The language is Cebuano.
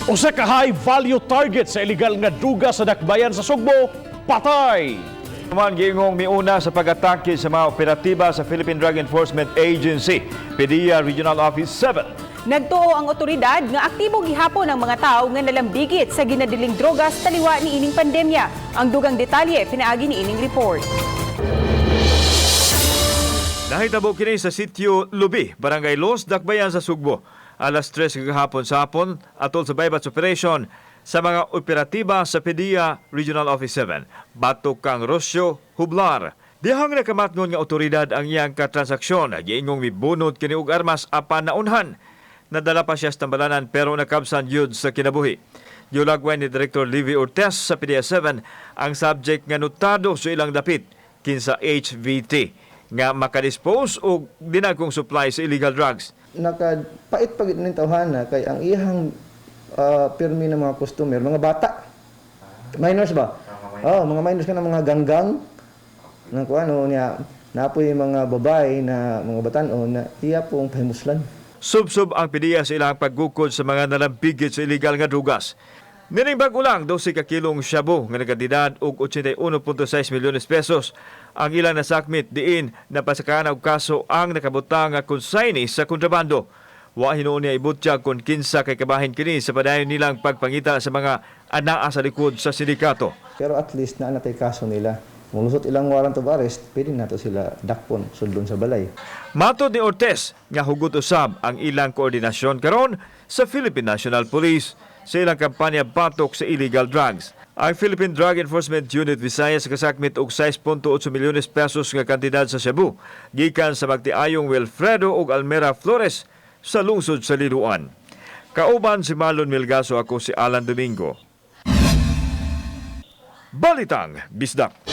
Usa ka high value target sa illegal nga druga sa dakbayan sa Sugbo, patay. Man giingong miuna sa pag-atake sa mga operatiba sa Philippine Drug Enforcement Agency, PDEA Regional Office 7. Nagtuo ang otoridad nga aktibo gihapon ang mga tawo nga nalambigit sa ginadiling drogas taliwa ni ining pandemya. Ang dugang detalye pinaagi ni ining report. Nahitabo kini sa sitio Lubi, Barangay Los, Dakbayan sa Sugbo. Alas 3 kagahapon sa hapon, atol sa buy-bust operation sa mga operatiba sa PDEA Regional Office 7. Batok kang Rosio Hublar. Dihang nakamatngon nga otoridad ang iyang katransaksyon, giingong mibunot kini og armas apan naunhan. Nadala pa siya sa tambalanan pero nakabsan yun sa kinabuhi. Giulagway ni Director Livy Ortez sa PDEA 7 ang subject nga notado sa ilang dapit kinsa HVT nga makadispose og dinagkong supply sa illegal drugs. Nakapait pag ning tawhana kay ang iyang pirmi ng mga customer, mga bata. Minors ba? Oh, mga minors ka ng mga ganggang nang kuano niya, napoy mga babae na mga batan-on na iya pong pahimuslan. Subsob ang PDEA sa ilang paggukod sa mga nalambigit sa illegal nga drugas. Nining bag-o lang, 12 ka kilong shabu nga nagkantidad og 81.6 milyones pesos ang ilang nasakmit, diin napasakaan og kaso ang nakabutang nga consignee sa kontrabando. Wa hinuon niya ibutyag kung kinsa kay kabahin kini sa padayon nilang pagpangita sa mga anaa sa likod sa sindikato. Pero at least naa natay kaso nila. Mulusot ilang warrant of arrest, pwede nato sila dakpon, sudlon sa balay. Matod ni Ortez nga hugot usab ang ilang koordinasyon karon sa Philippine National Police sa ilang kampanya batok sa illegal drugs. Ang Philippine Drug Enforcement Unit Visayas kasakmit og 6.8 milyones pesos nga kantidad sa shabu gikan sa magtiayong Wilfredo ug Almera Flores sa lungsod sa Liloan. Kauban si Marlon Milgaso, ako si Alan Domingo. Balitang Bisdak.